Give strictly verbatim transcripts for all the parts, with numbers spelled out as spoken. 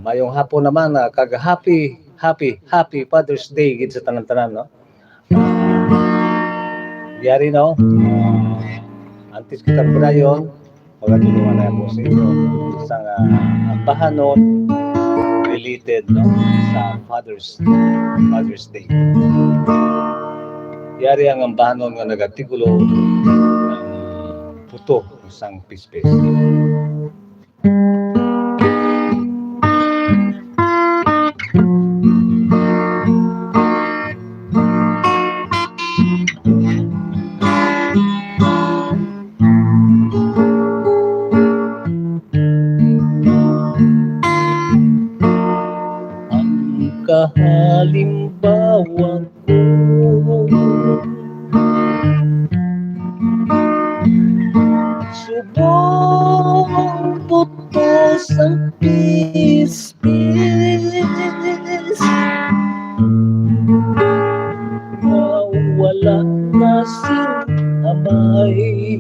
Mayong hapon naman, ah, kag happy, happy, happy Father's Day gid sa tanan-tanan, no? Yari, no? Antes kita padayon, magatulungan na ako sa inyo sa nga ambahanon related, no, sa Father's, Father's Day. Yari ang ambahanon nga nagatikulo, Buto sang Pispis. Ang kahalimbawa ko, subong buto sang pispis, nga wala na sing amay.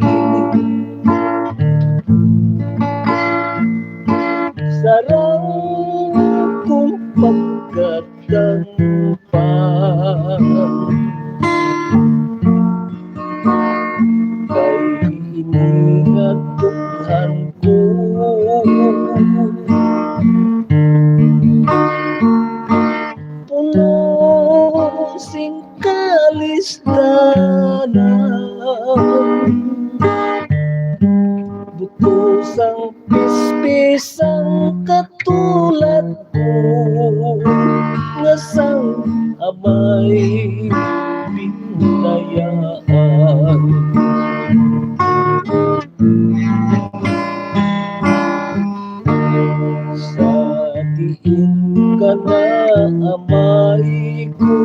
Sarang kong pagkat- Dagdag pa kay ini nga dughan ko. Puno sing kalisdanan. Buto sang pispis ang katulad ko, nga sang amay binayaan. Sa diin ka na, amay ko,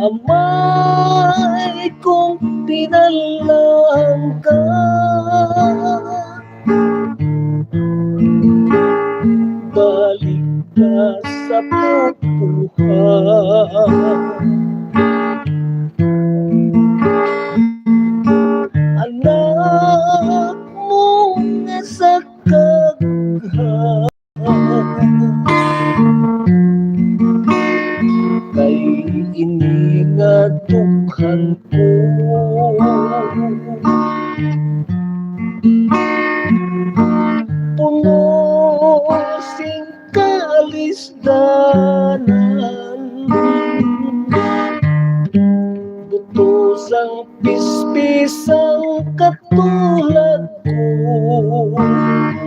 amay kong pinalangga. Balik ka sa pagbuhat. Anak mo nga sa kaghan. Kay ini nga dughan ko, puno sing kalisdanan. Buto sang pispis ang katulad ko,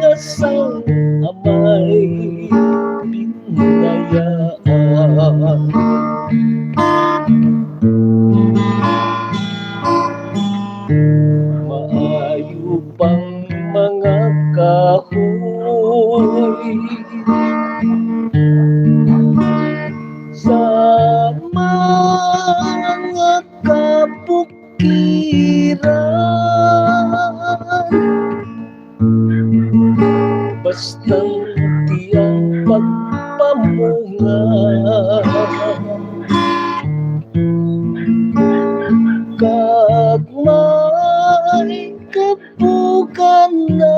nga sang amay binayaan. Maayo pang mga kahoy sa mga kabukiran. Bastang tiyang pagpamunga kag may kabugan na.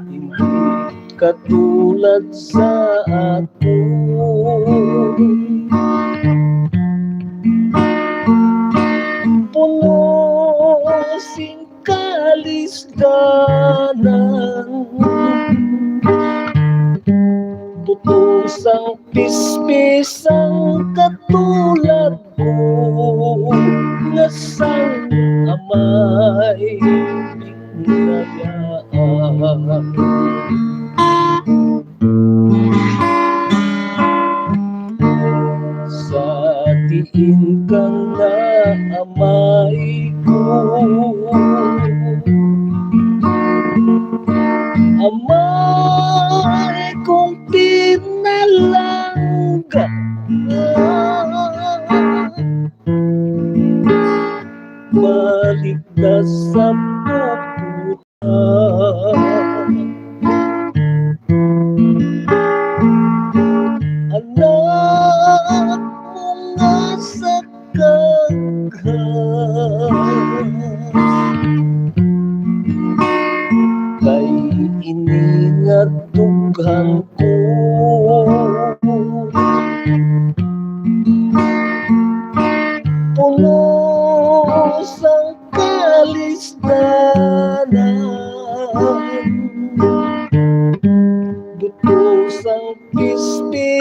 Hindi katulad sa akon. Puno sing kalisdanan. Buto sang pispis ang katulad ko, nga sang amay binayaan. Sa diin ka nga, amay ko, amay kong pinalangga. Balik na sa bubuhay. Anak mo nga sa kaghan.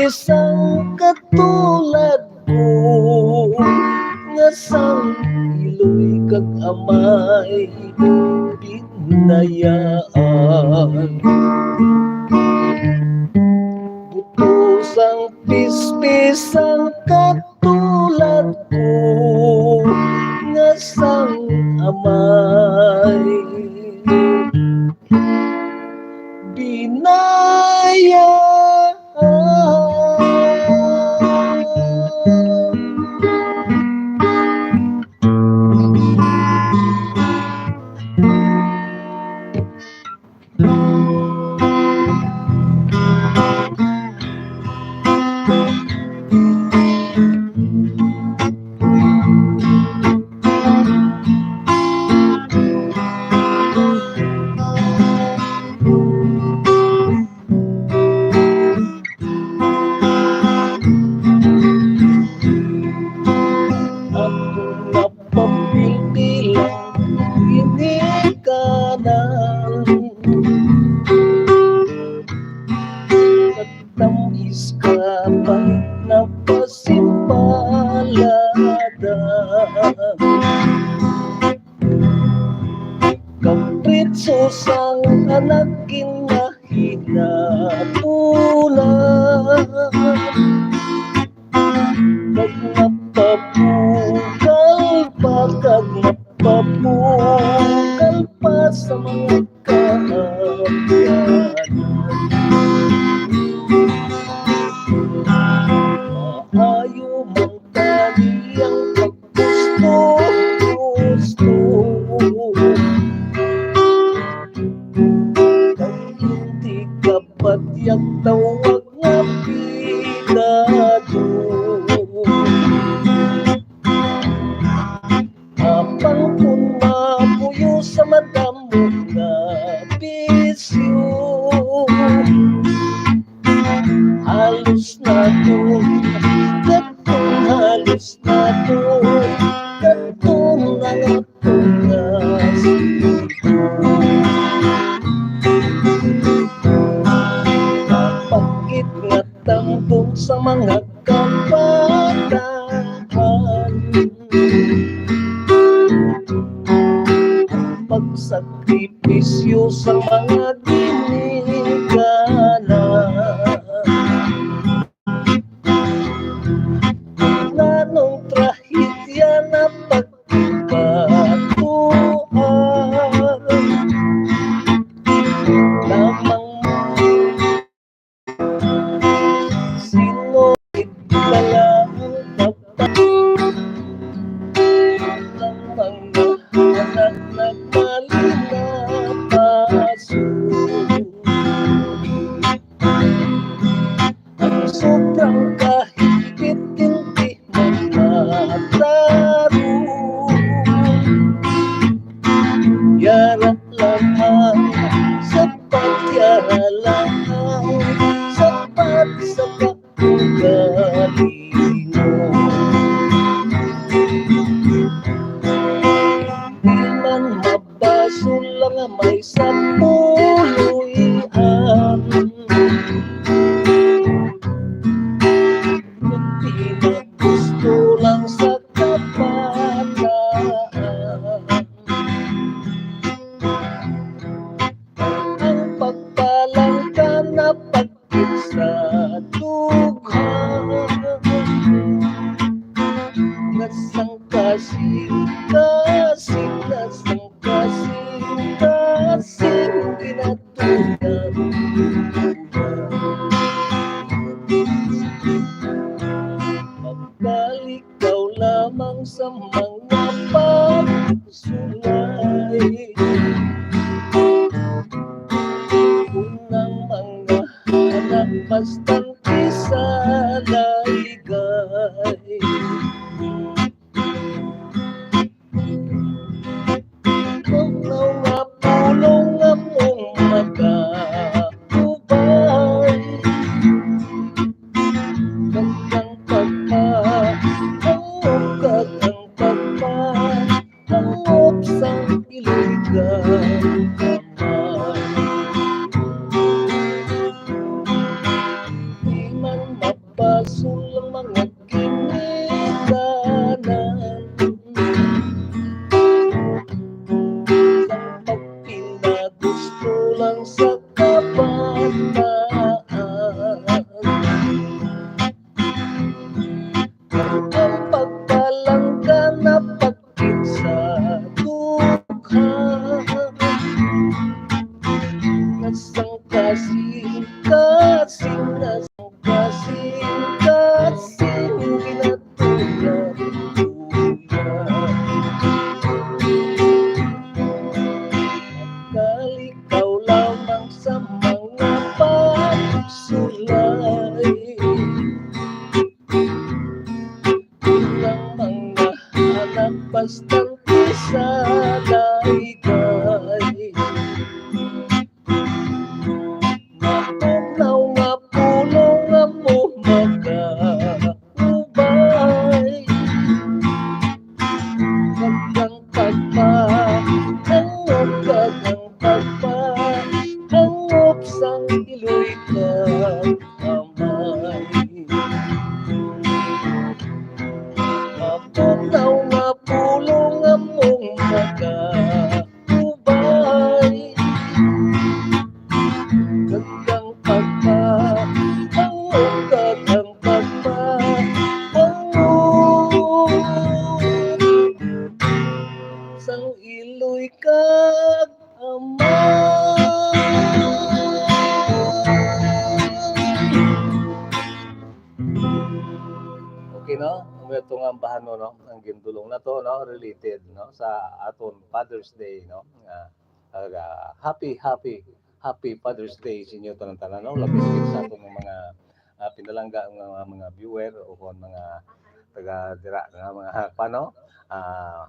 Isang katulad ko nga sang iloy kag amay binayaan. Buto sang pispis ang katulad ko nga sang amay binayaan. Ako nga papilbilang ginikanan. Tamis ka pa napasimpalada. Kapritso sang anak ginahinapunan. Kag mapabugal pa, kag mapabugal pa sa mga kaabyanan. Maayo man tani ang paggusto-gusto. Kay hindi ka batyag tawag nga pigado. Apang kon mapuyo sa madamo nga bisyo, halos naton, kadtong halos naton, kadtong nga tungas. Pagkit nga tambong sa mga kabataan. Pagsakripisyo sa mga ginikanan. Nganong trahedya na pagkibatuan? Lamang sino nagdala ang papa? Ang mga anak nagmalinapaso. Ang sobrang kahigpit hindi magmataron. Yara lamang, sapat yara lamang, sapat sa kaugalingon. Di man mabasol ang may sa puloy-an. Di na gusto lang sa kabataan. Ang pagpalangka na pagkit sa dughan. Nasangkasing, kasing, nasangkasing, ginatunan. Magbalik ikaw lamang sa mga pagsulay. Kung ang mga anak bastante sa laygay. Kung nga pulong among magakubay. Kag ang pagpa-, ang kag ang pagpa-, ang sang ilugan. Di man sa laygay. Matugnaw nga pulong amo magaubay. Kag ang pagpahangop, kag ang pagpahangop sang iloy kag amay. Matugnaw nga pulong among magaubay. Kag ang pagpahangop, kag ang pagpahangop sang iloy kag amay. Okay, no? Ang ito nga ambahan mo, no? Ang gindulong na to, no? Related, no? Sa aton Father's Day, no? Ah, aga, happy, happy, happy Father's Day sa inyo tanan-tanan, no? Labi sa aton nga mga, ah, pinalangga nga mga viewer o kung mga taga dira nga mga, paano? Ah,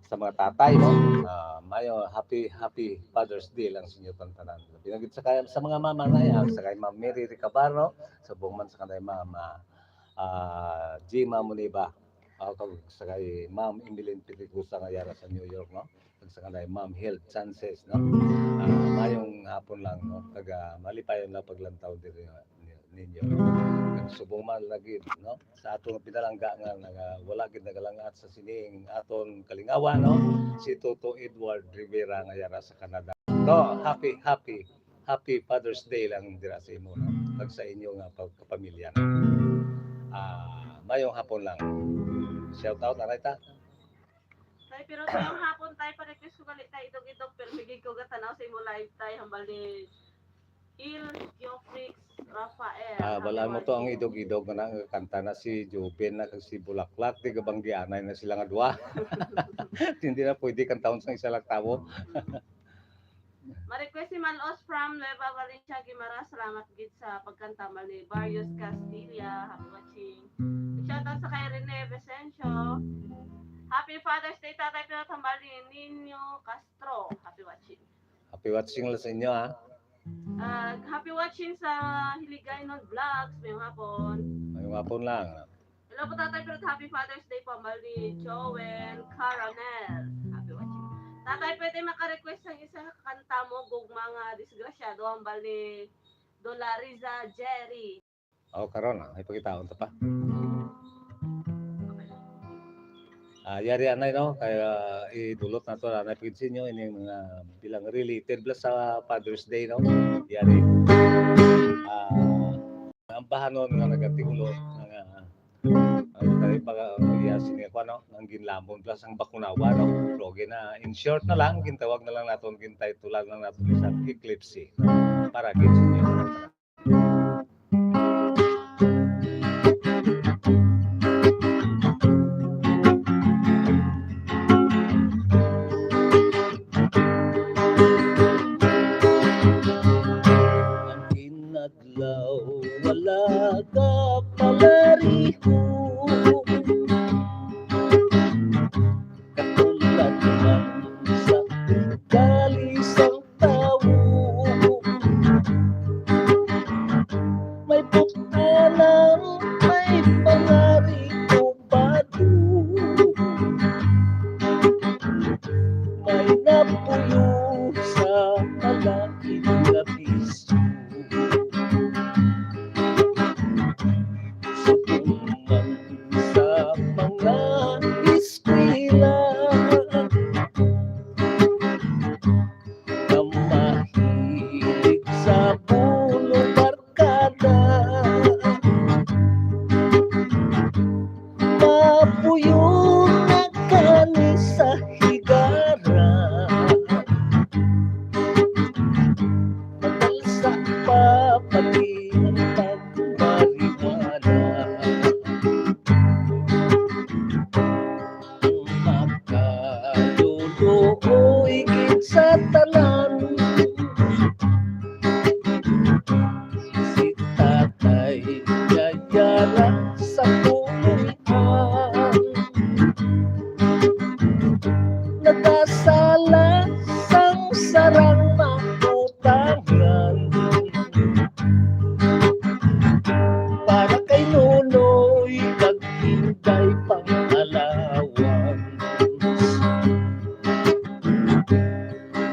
sa mga tatay, no? Ah, mayo, happy, happy Father's Day lang sa inyo tanan-tanan. Pinagit sa kay, sa mga mama na yan, sa kay Ma'am Mary Recabaro, subong man sa kanay Ma'am, ah, ah, Jima Muniba, ah, kag sa kay Ma'am Emeline Piticusa nga yara sa New York, no? Kag sa kanay Ma'am Health Chances, no? Ah, mayong hapon lang, no? Kag, ah, malipayon lang paglantaw diri, ah, ni-, ninyo. Kag subong man lagi, no? Sa aton pinalangga nga naga-, wala gid nagalangat sa sining aton kalingawan, no? Si Toto Edward Rivera nga yara sa Canada. No, happy, happy, happy Father's Day lang dira sa imo, no? Kag sa inyo nga pagkapamilya, no? Ah, mayong hapon lang. Shout out, aray ta. Tay, pero sa iyong hapon, tay, pa-request ko gali, tay, idog-idog, pero sige ko gatanaw sa imo live, tay, hambal ni Il Geofrix Rafael. Ah, wala mo to ang idog-idog nga na-, kanta na si Joven na kag si Bulaklak, di gabanggianay na sila nga duha. Hindi na pwede kantahon sang isa lang tawo. Ma-request si Malos from Nueva Valencia, Guimaras. Salamat gid sa pagkanta, man ni Barrios Castilla. Happy watching. Shoutout sa kay Rene Vicencio. Happy Father's Day, Tatay Pinot, hambal ni Nino Castro. Happy watching. Happy watching lang sa inyo, ha? Ah, happy watching sa Hiligaynon Vlogs. Mayong hapon. Mayong hapon lang. Hello po, Tatay Pinot. Happy Father's Day po, hambal ni Joel Caramel. Happy watching. Tatay, pwede maka-request sang isa ka kanta mo, Gugma nga Disgrasyado, hambal ni Dolariza Jerry. Oh, karon, ah, ipakitaon ta pa. Ah, yari anay, no? Kaya, ah, idulot na to, anay pagid sa inyo, ining mga bilang related plus sa Father's Day, no? Yari. Ah, ang bahanon nga nagatiulot, nga, ah, tayo pa, ah, iya, sini ko, ano, ang ginlamon plus ang bakunawa, no? Pero gina, in short na lang, gintawag na lang naton, gintitulan lang naton sa eclipse. Para gid sa inyo. Ang inadlaw wala ka palariho. Katulad man sa ugali sang tawo, may butana, may pangariko bado. May napuyo sa malain nga bisyo. Subong man sa mga eskwela, nga mahilig sa bulo barkada. Mapuyo na kani sa higara. Madalsa pa pati ang pagmariwana. Ang makaluluoy gid sa tanan, si Tatay Yayara sa puloy-an. Nagasala sang sarang makutangan para kay Nonoy kag Inday Pangalawan.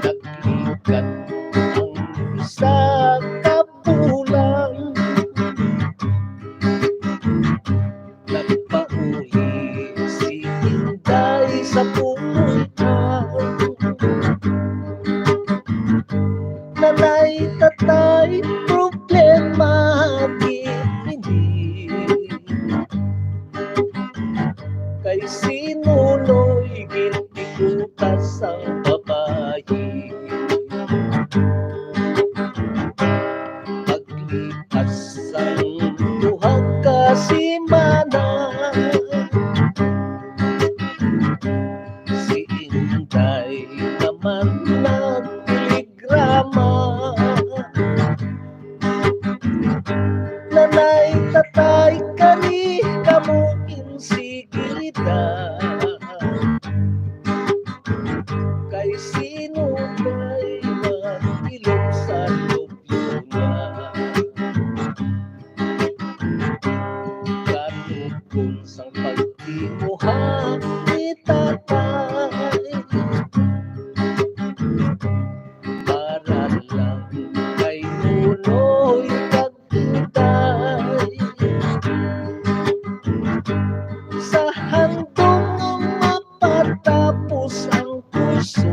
Naglikat ang isa ka bulan. Nagpauli si Inday sa pumunta. Nanay, tatay, problema gid ini. Kay si Nonoy ginpikutas ang babayi. Paglipas sang duha ka semana, si Inday naman nagtelegrama. Nanay, tatay, kari kamo insigida. Kay si Nonoy nag-ilog sa lubyo niya. Kanugon sang pagtinguha ni tatay, para lang kay Nonoy kag Inday. Sa handom nga mapatapos ang kurso,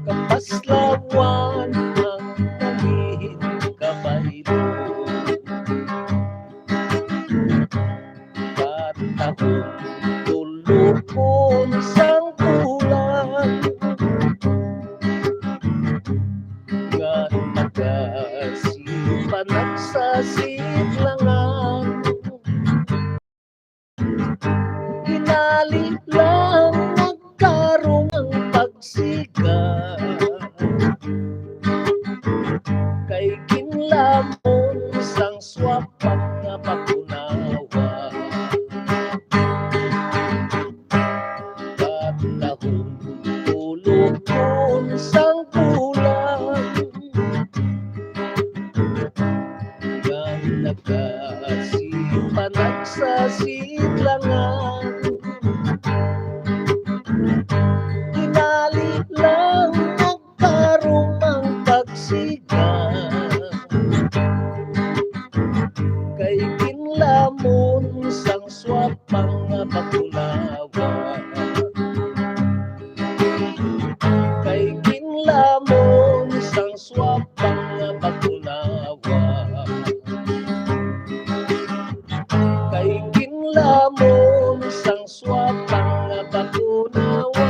kapaslawan ang nangin kabaylo. Katahom tulokon sang bulan, nga nagasipan sa sidlangan. Hinali lang nagtarong ang pagsiga, kay ginlamon sang swapang nga bakunawa. Katahom tulokon sang bulan, nga nagasipan sa sidlangan. Hinali lang nagtarong ang pagsiga, kay ginlamon sang swapang nga bakunawa. Kay ginlamon sang swapang nga bakunawa. Kay ginlamon sang swapang nga bakunawa.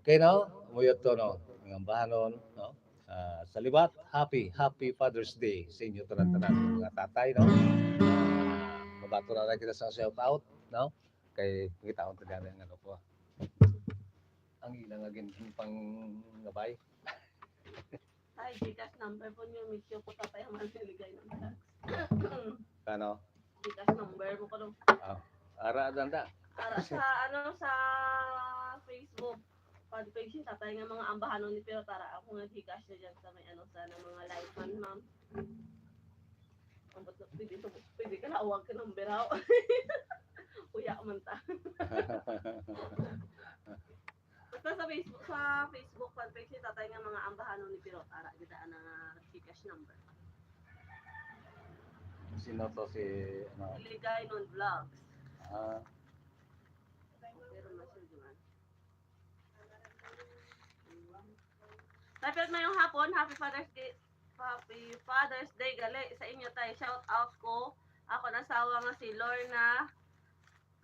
Okay, no? Muyot to, no? Ang ambahanon, no? Ah, sa liwat, happy, happy Father's Day sa inyo tanan-tanan, mga tatay, no? Ah, mabato na lang kita sa shout out, no? Kay kita ang taga ng ano ko. Ang ila nga gin-, pang ngabay. Ay, GCash number po niyo, Miss Yoko, tatay ang maliligay ng tax. Ano? GCash number mo ko nung Ah, ara, danda. Ara sa, ano, sa Facebook. Fan page ni tatay nga mga ambahanon ni, pero tara, ako nga GCash na dyan sa may, ano, sa, na mga live man, ma'am. Ang ba't na, pwede, pwede ka na, huwag ka ng biraw. Uya man ta. Basta sa Facebook, sa Facebook fan page ni tatay nga mga ambahanon ni, pero tara, kita na GCash number. Sino to si, ano? Ligay nun Vlogs. Ah. Pero mas yun, di ba? Dapat mayong hapon, happy Father's Day, happy Father's Day gali sa inyo, tay. Shout out ko, akon asawa nga si Lorna,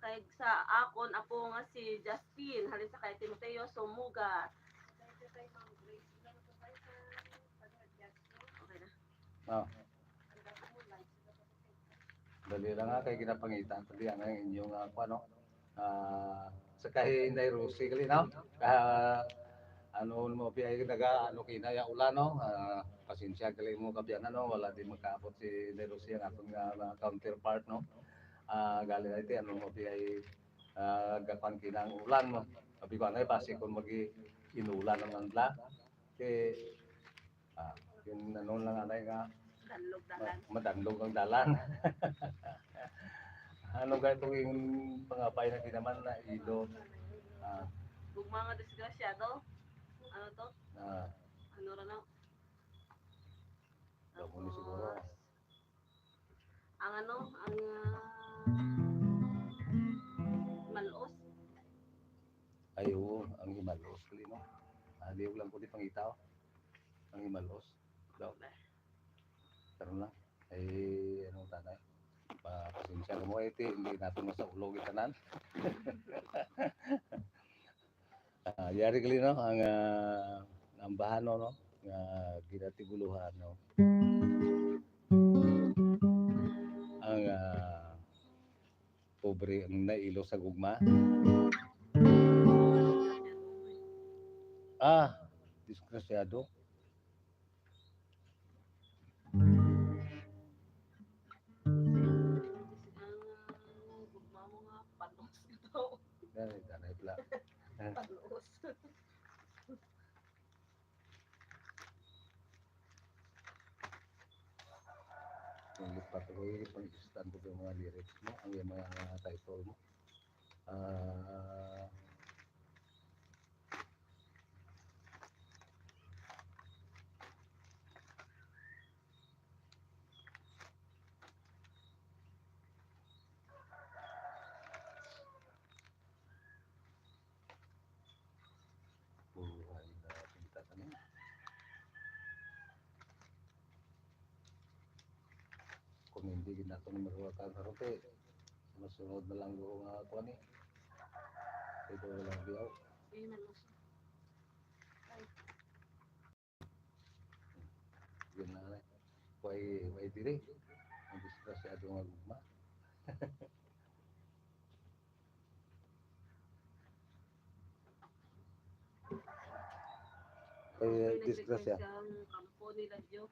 kay sa akon apo nga si Justin, halin sa kay Timoteo Sumugat. Okay na. Oh. Dali lang nga, kay ginapangita ko diyan ang inyo nga, ah, kuwan, no? Ah, sa kay Inday Rosie gali, no? Ah, ano mo, piyay naga, ano, kinaya ulan, no? Ah, Pasensya gali mo, kaabyanan, no? Wala di makaabot si Inday Rosie, ang aton nga, nga counterpart, no? Ah, gali na iti, ano mo, di ay, ah, gakuan kinang ulan, no? Sabi ko, "Anay, basi kung magi-inulan naman bla." Kay, ah, yun, ano lang, anay, nga Danlog dalan. Ma-, madanlog ang dalan. Ano kaya itong yung pangabay na di naman na ilo? Ah. Kung mga disgrasyado, ano to? Ah. Ano ra, no? Daw mo ni siguro. Tapos, ang ano, ang, ah, malos. Ay, oo, ang himalos, kali, no? Ah, liog lang ko di pangitaw. Ang himalos. Daw. Karon lang. Ay, ano, tanay? Pa-, pasensya na mo, eh, ti, hindi natin masaulog itanan. Ah, yari gali, no, ang, ah, ang bahano, no, nga ginatiguluhan, no. Ang, ah, pobre ang nailo sa gugma. Ah, disgrasyado. Ang gugma mo nga, panos ito. Dali, dali, pla. Panos. Ang lipat ko, yung pang-istan ko yung mga lyrics mo, ang yung mga title mo. Ah, Buhay na pinta kami. Kung hindi gid nato ni maruwa ka karote, masunod na lang guro nga ako ni. Ito lang biyaw. Ayun na lang siya. Ay. Yun na, eh. Way, way diri. Ang disgrasyado nga gugma. Ay, disgrasya. Ang kampo nila, Joe.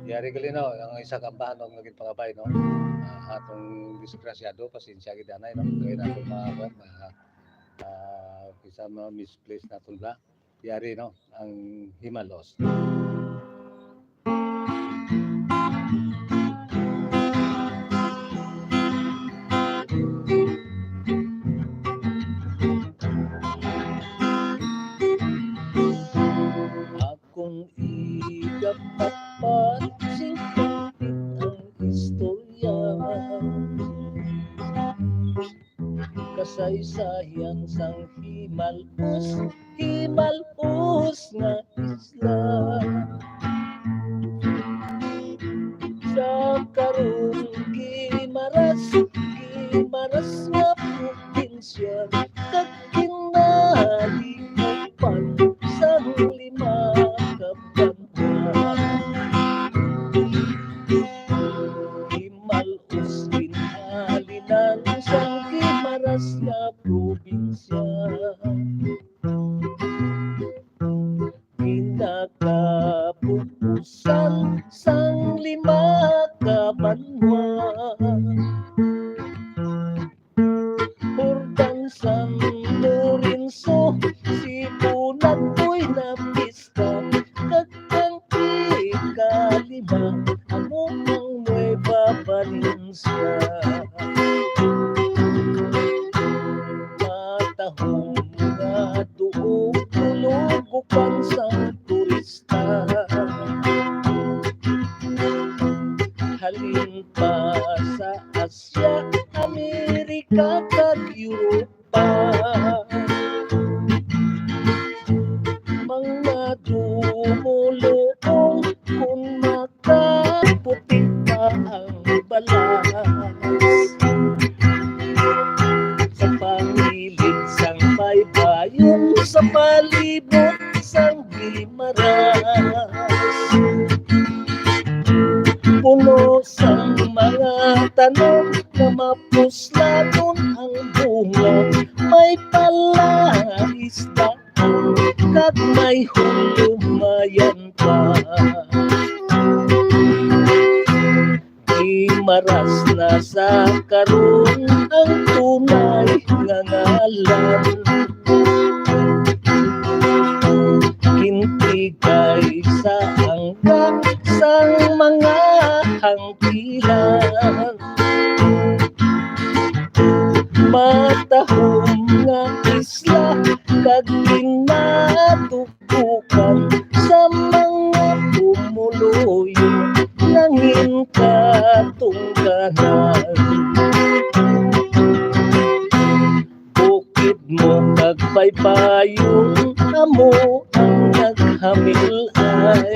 Yari gali, no, ang isa ka ambahanon nga ginpangabay, no? Ah, atong disgrasyado, pasensya gid anay, no? Kaya na ako mga, mga, ah, isa ma-misplace naton ba? Yari, no, ang himalos. Akong igapatpat sing kampit ang istorya. Kasaysayan sang himalpos, himalpos nga isla. Sa karon gimaras, gimaras nga probinsya, kag ginalikupan sang lima ka banwa. Himal-os ginhalinan sang gimaras nga probinsya. Ginakapupusan sang lima ka banwa. Jordan, San Lorenzo, Cebu, Nagboy, Napisca, kag ang ikalima, amo ang Nueva Valencia. Matahom nga duog, tulog, ukon sang turista. Halin pa sa Asya, Amerika, kag Europa. Mga dumuluong kun makaputi pa ang balas. Sa pangilid sang baybayon, sa palibot sang Guimaras. Puno sang mga tanom nga map- Ang bunga may palaisdaan, kag may hulumayan pa. Gimaras na sa karon ang tunay nga ngalan. Gintigay sa angga sang mga hangkilan. Matahom nga isla kag ginatukukan sa mga pumuluyo nangin katungganan. Bukid mo kag baybayon amo ang naghamil-ay.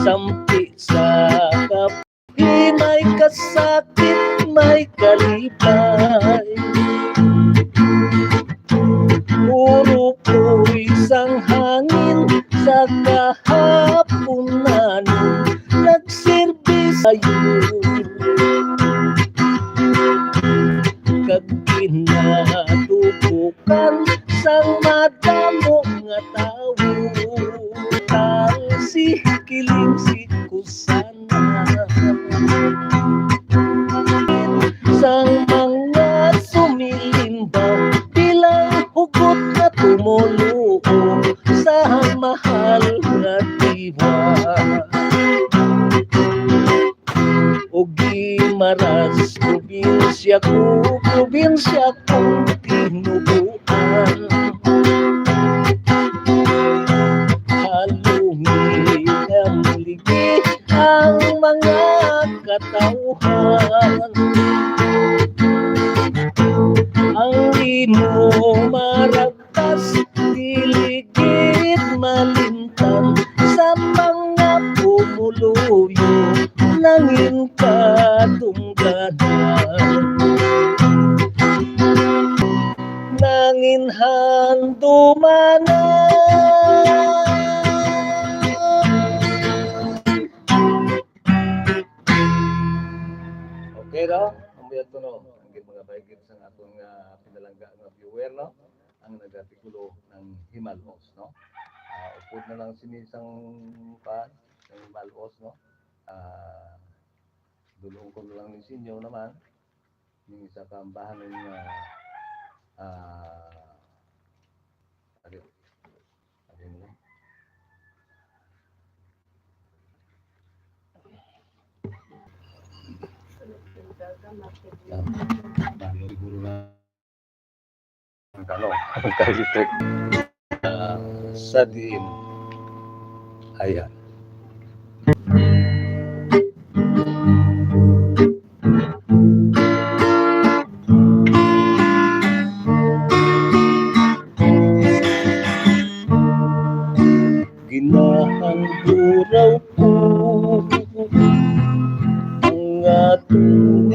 Sampi sa kapi may kasakit, may kalipay. Urukoy sang hangin sa kahapunan, nagserbi sayo. Kag ginatukukan sang madamo nga tawo, ang si Kiling si Kusana. Sang mga sumilimba bilang hugot nga tumoluo sa mahal nga diwa. O Guimaras, probinsya ko, probinsya kong tinubuan. Halungi ang ligi ang mga katawhan. Ang imo maragtas, dili gid malimtan sa mga pumuluyo nangin katungganan. Nangin handumanan. Okay, no? Ang mga to, no? Ang mga baygit sa aton nga pinalangga nga viewer, no? Ang nagatikulo ng Himalos, no? Ah, upod na lang sini sang pa, sang Himalos, no? Ah, dulong ko na lang ni sinyo naman. Yung isa ka ambahan nga, ah, ano, ano yun, no? Ano, siguro na, ano, kay Rick, ah, sa diin. Ayan. Ginahangguraw ko ang aton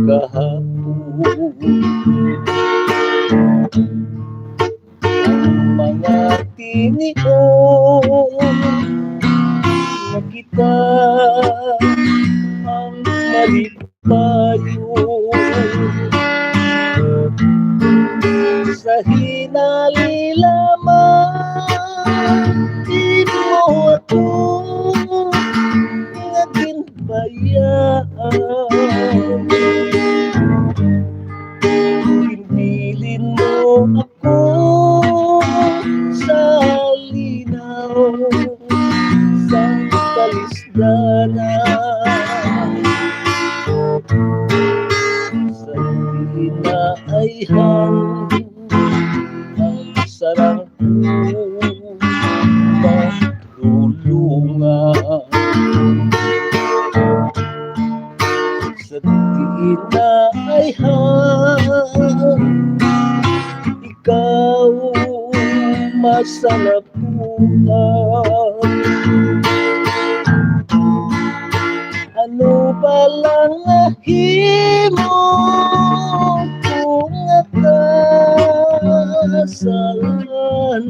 kahapon. Ang mga tinion nga kita ang malipayon. Sa hinali lamang, di mo ako nga ginbayaan. Ginbilin mo ako sa linaw sang talisdanan. Sa pinaayhan ang sarang ko marulungan. Sa pinaayhan ikaw masalapuan. Ano ba lang nahimo ko nga kasalanan?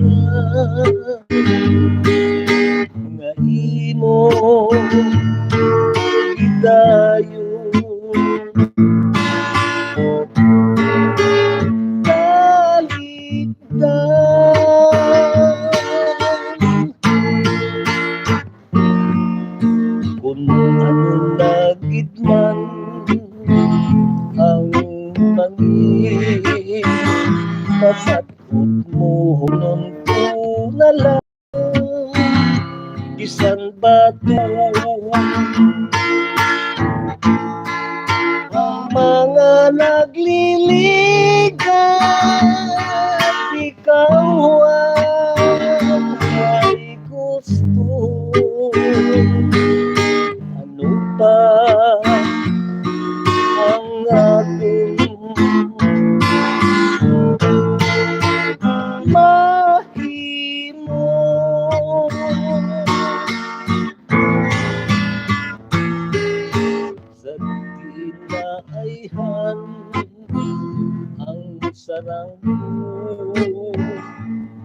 Nga imo gid man ang bangin, mamat-ot mo, hunon ko na lang bisan bato. Ang mga nagliligat, ikaw ang may gusto. Ano pa ang aton mahimo? Sa diin naayhan ang sarang mo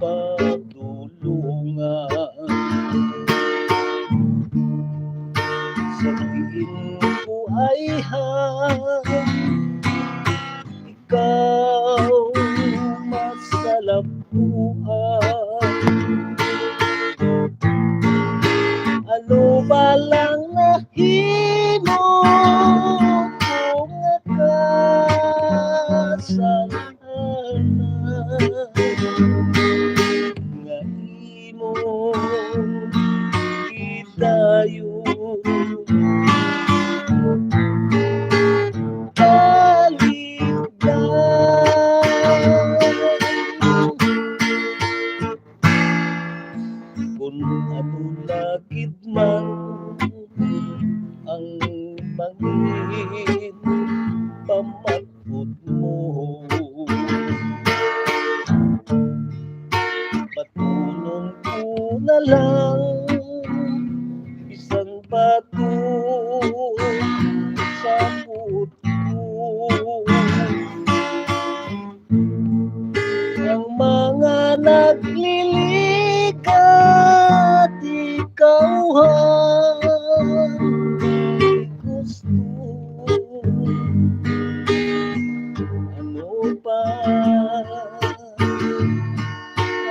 padulungan. Sa diin ko ayhan ikaw masalapuan. Ano ba lang nahimo ko nga kasalanan nga imong gidayon? Kaligdan. Kun ano na gid man ang bangin, pamat-ot mo. Batunon ko na lang bisan bato sa ko. Ang mga nagliligat, ikaw ang gusto. Ano pa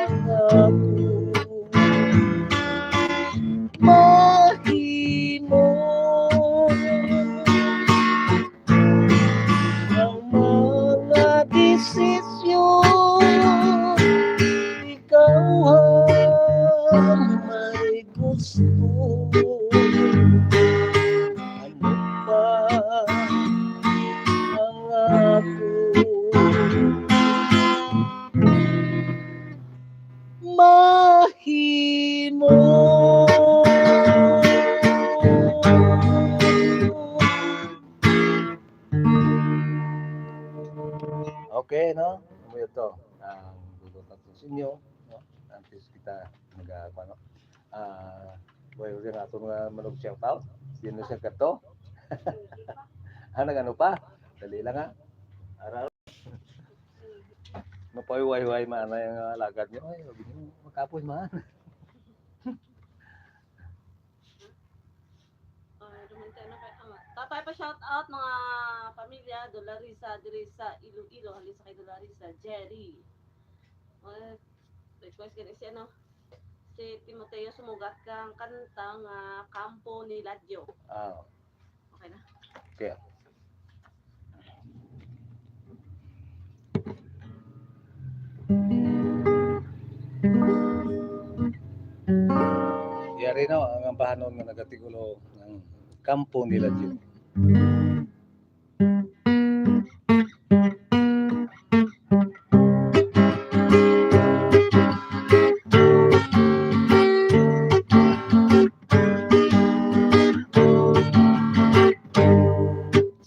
ang ako mahimo? Ang mga desisyon, ikaw ang may gusto. Ano pa ang ako mahimo? Okay, no? Amo to ang gusto naton sa inyo, no? Antes kita mag, ah, ano, ah, well, yung ato nga manog shout out. Sino siya kato? Ah, nag-ano pa? Dali lang, ha. Araw. Mapahiway-hiway man na yung, ah, lagad niyo. Ay, sabi niyo, makapoy man. Ah, duman tayo na kay Ama. Tatay pa shout out mga pamilya Dolarisa diri sa Iloilo, halin sa kay Dolarisa, Jerry. Ah, request gani si ano, si Timoteo Sumugat kang kanta nga Kampo ni Ladyo. Ah. Okay na. Okay. Yari, no, ang ambahanon nga nagatigulo ng Kampo ni Ladyo.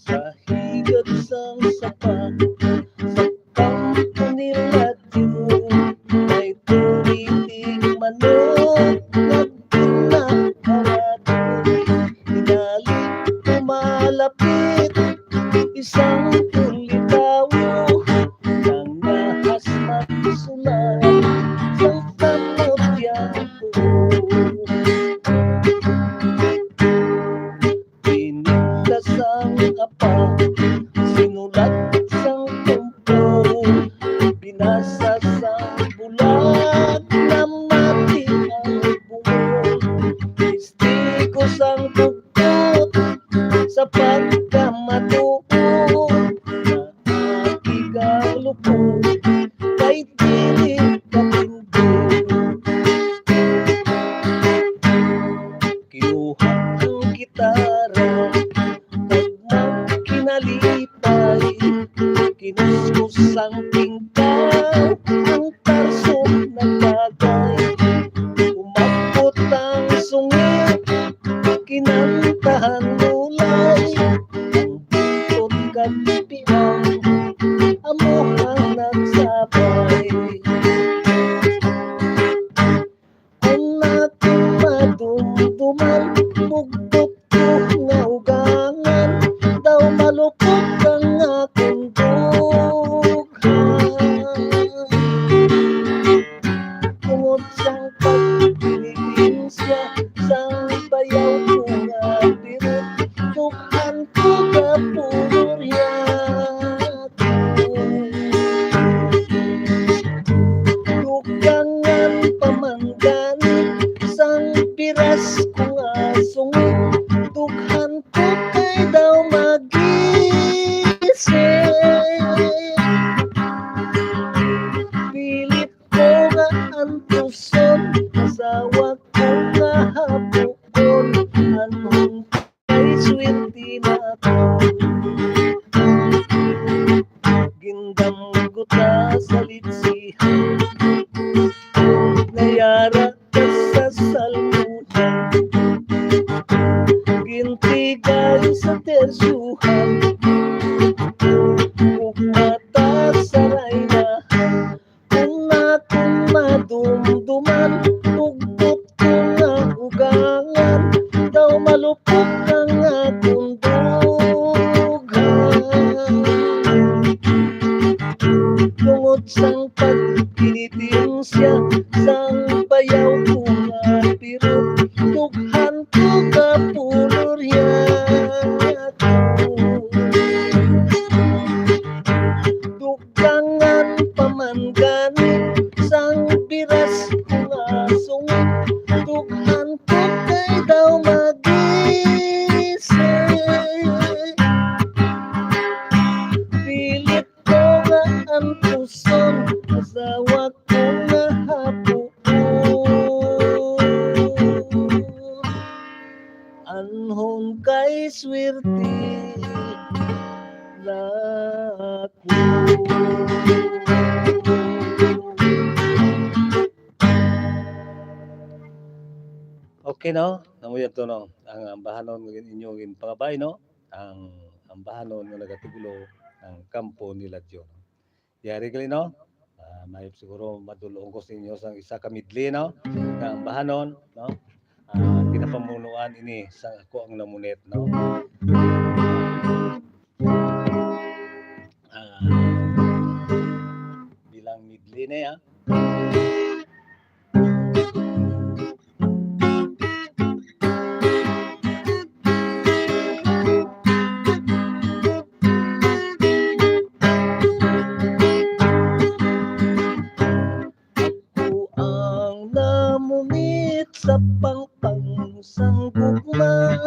Sa higad sang sapa, sa kampo ni Ladyo, may tuniting manok nagpinaharado. Hinali ko malapit, isang tulitawo, nangahas magsulat sang kamot-yampo. Pinigtas ang apa, sinulat sang tumpo, binasa sang bulag, namati ang bungo. Testigo sang bugtot, sa pagkamatuod, nga akig galupon, kay dili ka tindog. Kinuha ang gitara, kag magkinalipay, kinuskus ang tingkaw, ang tarso nagbagay. Umabot ang sungit, kinantahan mulay, ang buntot kag piang, amo ang nagsabay. Ang akon madumduman, bugtot ko nga ugangan, daw malupot ang akon dughan. Tungod sang pagpinitensya, sang bayaw ko nga birot, dughan ko kapulurya. Dugangan pa man gani sang piras ko nga sungit, dughan ko kay daw magising. Pilit ko nga antuson, asawa ko nga hapuon, anhon kay swerte na ako. Gindamgo ta sa litsihan, nayara ka sa salmuhan, gintigay sa tersyuhan, ug mata sa raynahan. Kung akon madumduman, bugtot ko nga ugangan, daw malupot ang akon dughan. Tungod sang pagpinitensya, sang bayaw ko nga birot, dughan ko kapulurya. Dugangan pa man gani sang piras ko nga sungit, dughan ko kay daw magising. Pilit ko nga antuson, asawa ko nga hapuon, anhon kay swerte na ako. Okay, no? Namo yadto, no? Ang ambahanon nga gin-, inyo ginpangabay, no? Ang ambahanon nga nagatitulo Ang Kampo ni Ladyo, no? Yari gali, no? Ah, may siguro madul-ong ko sa inyo sang isa ka medley, no? Nga ambahanon, no? Ah, ginapamunuan ini sa ako ang namunit, no? Ah, bilang medley na ya. Ako ang namunit sa pangpang sang gugma.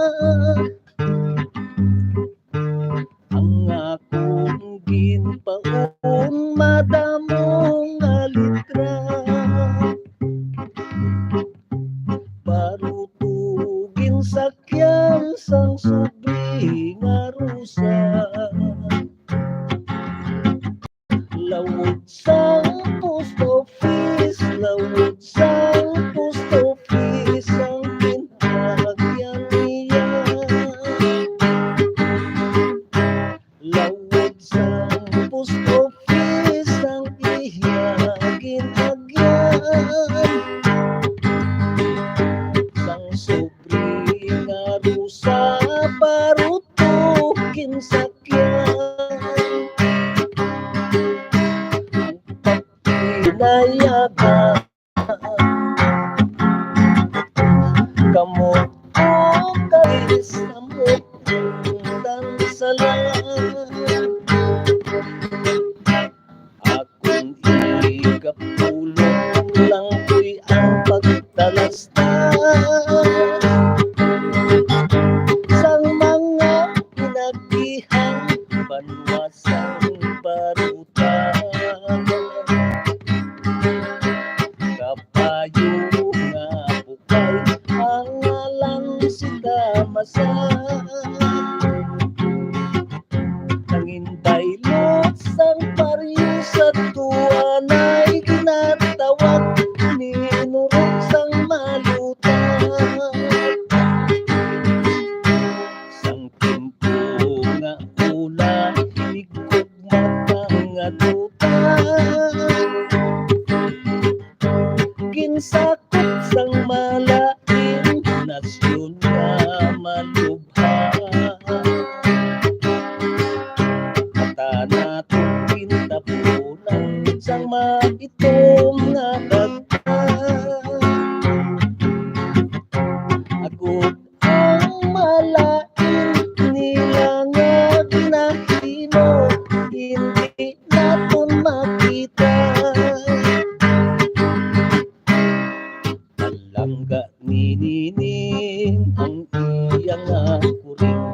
Ang akong ginpaon, madamo nga litra. Paruto ginsakyan sang subli nga rusa. Lawod sang post office, lawod sang post office ang ginagyan niya. Lawod sang post office ang iya ginagyan. Sang subli nga rusa, paruto ginsakyan. Pinayagan kamo ko kay samot ang sala. Akon ikapulong lang ko'y ang pagtalastas sang mga Agihang banwa sang baruta, kabayo nga bukay ang alang si Kamasa. Nangin baylot sang baryo sa tuanay ginatawag ni Nurok sang Maluta. Sang timpo nga ulan, hinigugma pa nga duta. Ginsakop sang malain nasyon nga malubha. Mata naton gintapunan sang maitom nga dagta. Agod ang malain nila nga ginahimo, hindi naton makita. Palangga ni Nining ang iya nga kuring.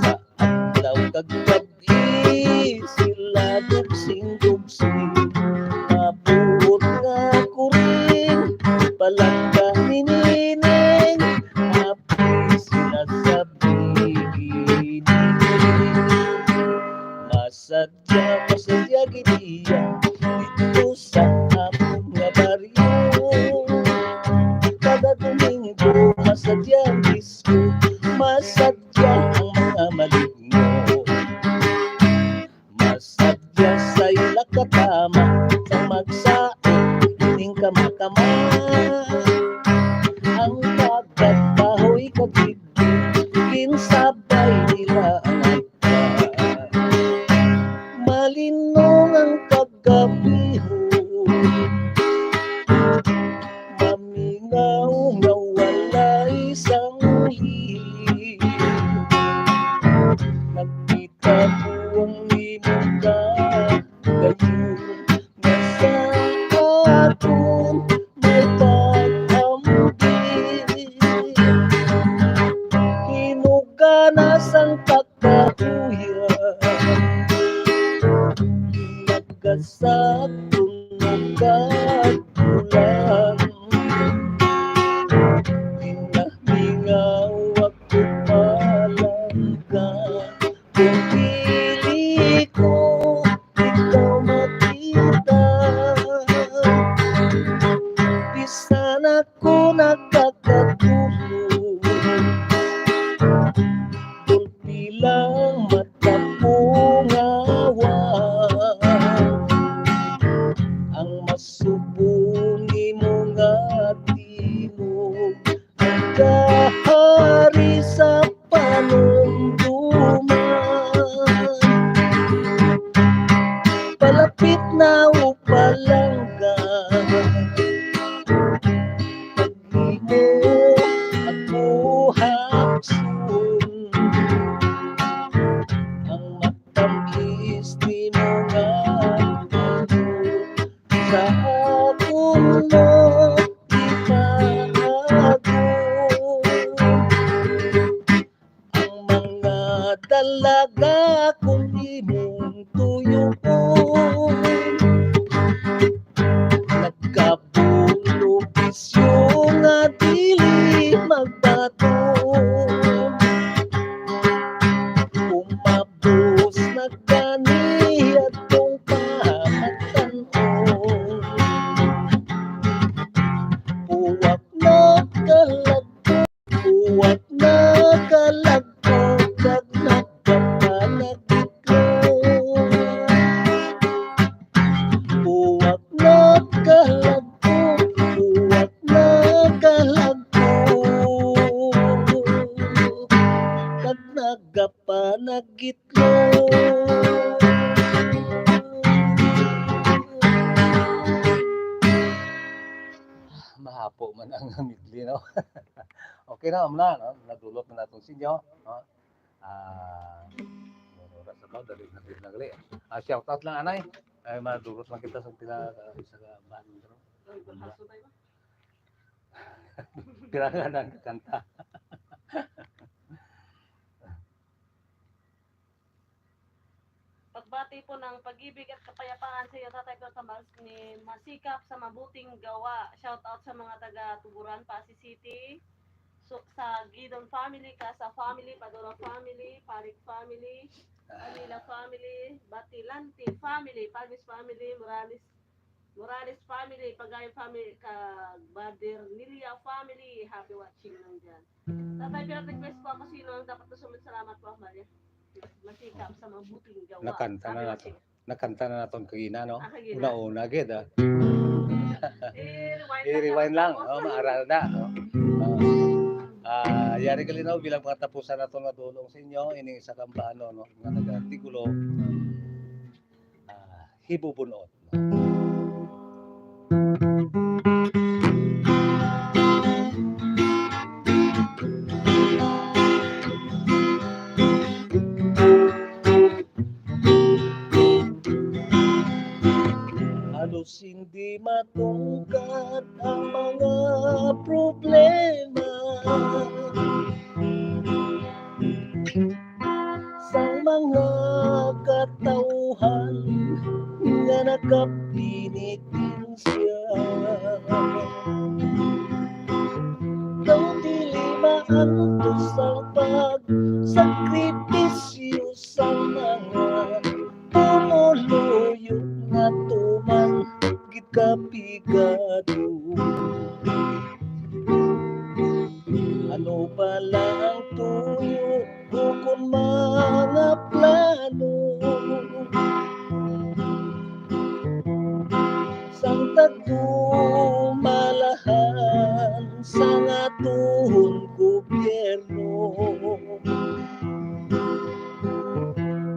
Sa adlaw kag gab-i sila dugsing-dugsing. Mabuot nga kuring, palangga ni Nining, abi sila sa bigini. Masadya, masadya gid iya didto sa amon nga baryo. Kada Domingo, masadya ang disko, masadya ang mga maligno. Masadya sa ila katama, sa magsaot ning kamakama. Ang dagat, kahoy, kag gibgib, ginsabay nila ang agpa. Malinong ang kagabihon, mamingaw nga walay sanglib. Nagkita ko ang imong kagayon nga sa akon may pag-ambit. Hinugana sang kakahuyan, nagkasakto nga kagulang. Minamingaw ako, palangga, kung dili ko ikaw makita. Bisan ako nakakatulog, gulpi lang mata ko ngawa. Ang masubo nimo nga tingog, ang kahari sa panumduman. Palapit na, o palangga, pag-imo ako hapson. Ang matamis nimo nga sa akon mo ipahagod. Ang mga dalaga kong imong tuyuon, nagkabulog bisyo nga dili magbaton. Umabos na gani atong pamatan-on. Buwak na kalag Buwak na kalagkog kag nagpapanagitlo. Buwak na kalagkog, buwak na kalagkog kag nagapanagitlo. Mahapo man ang medley, no? Okay na, amo na, no? Nadulot na naton sa inyo, no? Ah, oras na ba? Dali na, dali na gali. Ah, shout out lang, anay. Ay, madulot lang kita sa pila, ah, isa ka band, no? Pila nga nagkanta. Pati po ng pag-ibig at kapayapaan sa iyo, Tatay Kurt Tambal, ni masikap sa mabuting gawa. Shout out sa mga taga Tuburan, Passi City. So, sa Gidon family, Casa family, Padura family, Parik family, Anila family, Batilante family, Palmis family, Morales, Morales family, Pagayon family, kag Badernilia family. Happy watching lang dyan. Tatay, pero request po ako, sino ang dapat na sumunod? Salamat po, Amalia. Masikap sa mabuting gawa. Nakanta na Happy nato. watching. Nakanta na naton kagina, no? Ah, kagina. Una-una gid, ah. I-rewind lang I-rewind lang. nato. Oh, maarada, no? Ah, ah, yari kalinaw bilang pangatapusan nato nga dulong sa inyo, ining isa ka ambano, no, nga nag-artikulo, ah, hibubun-ot. Halos hindi matungkat ang mga problema sang mga katawhan nga nagapinitensya. Daw dili maantos ang pagsakripisyo sa mga pumuluyo nga tuman gid kapigado. Ano pala ang tuyo ukon mga plano sang tagdumalahan sang aton gobyerno?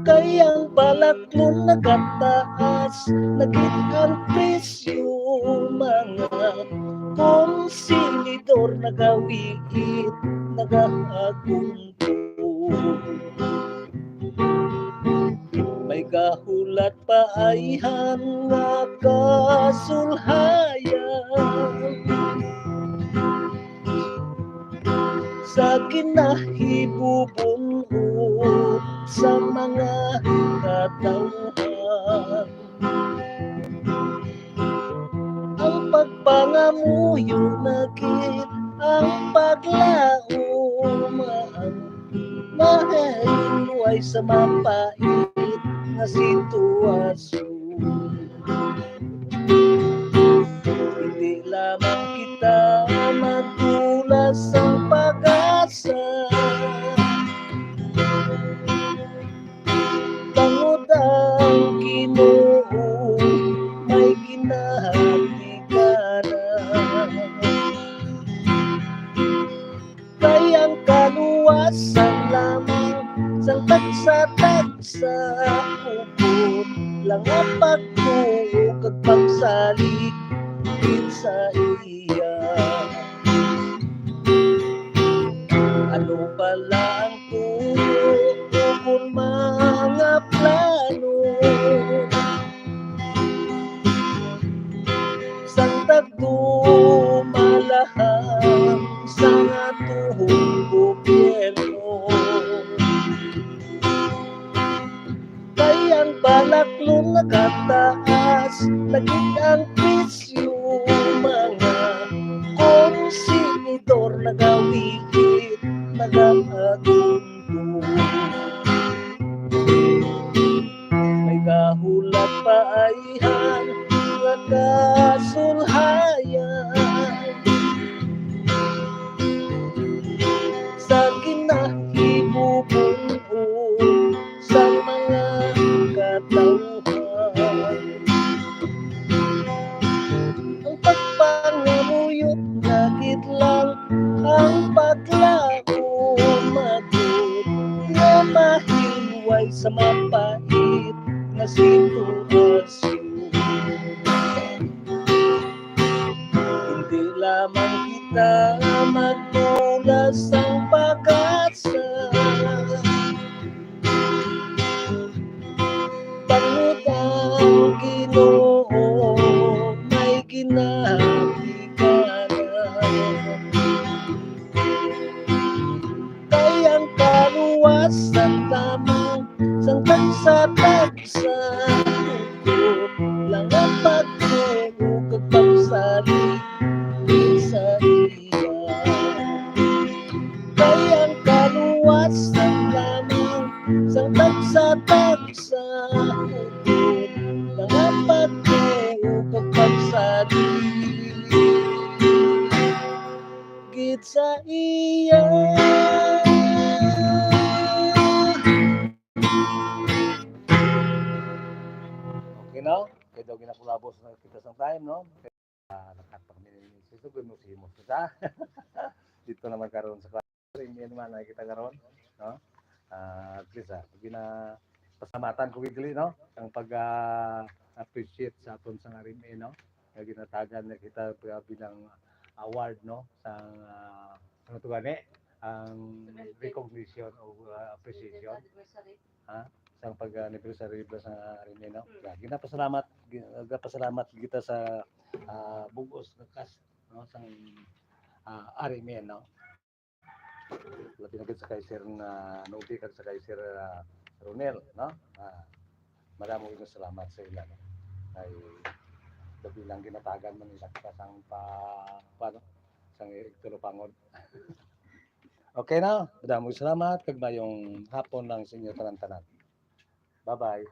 Kay ang balaklon nagataas na gid ang presyo, mga konsumidor nagawiit, nagaagundo. May gahulat pa ayhan nga kasulhayan sa ginahibubun-ot sa mga katawhan. Ang pagpangamuyo na gid ang paglaom, ang mahinway sa mapait nga sitwasyon. Hindi lamang kita magdula sang pag-asa, bangod ang Ginoo may ginahatiganan. Kay ang kaluwasan lamang sang tagsa-tagsa, hugot lang ang pagtuo kag pagsalig gid sa iya. Ano pala ang tuyo ukon mga plano sang tagdumalahan sang aton gobyerno? Kay ang balaklon nagataas na gid ang presyo, mga konsumidor nagawiit, nagaagundo. May gahulat pa ayhan nga kasulhayan sa ginahibubun-ot sang mga katawhan. Ang pagpangamuyo na gid lang ang paglaom, agod nga mahinway sa mapait nga sitwasyon. Hindi lamang kita magdula sang pag-asa, bangod ang Ginoo may ginahatiganan. Kay ang kaluwasan lamang sang Sa tagsa, lang ang pagtuo kag pagsalig sa iya. Kay ang kaluwasan lamang sang tagsa-tagsa, lang ang pagtuo kag pagsalig gid sa iya. Okay, no? Kay daw ginakulabos na kita sa time, no? Ah, nakatpag minutes. Ito ko mo simos kita. Dito naman karon sa R M A naman ay kita karon, no? Ah, at least, ah, gina-, pasalamatan ko gid, no? Ang pag, ah, appreciate sa aton sa R M A, no? Nga ginatagan na kita, ah, bilang award, no? Sa, ah, ano to gani? Ang recognition o, ah, appreciation. Ha? Sang pag-anniversary ba sa R M A, no? Mm. Yeah, ginapasalamat, gi-, ginapasalamat kita sa, ah, bug-os nga cast, no? Sang, ah, R M A, no? Labi na gid sa kay Sir na Novi kag sa kay Sir, ah, Ronel, no? Ah, madamo nga salamat sa ila, no? Ay, labi lang ginatagan man nila kita sang pa, pa, no? Sang tulupangod. Okay na, madamo salamat kag mayong hapon lang sa inyo tanan-tanan. Bye-bye.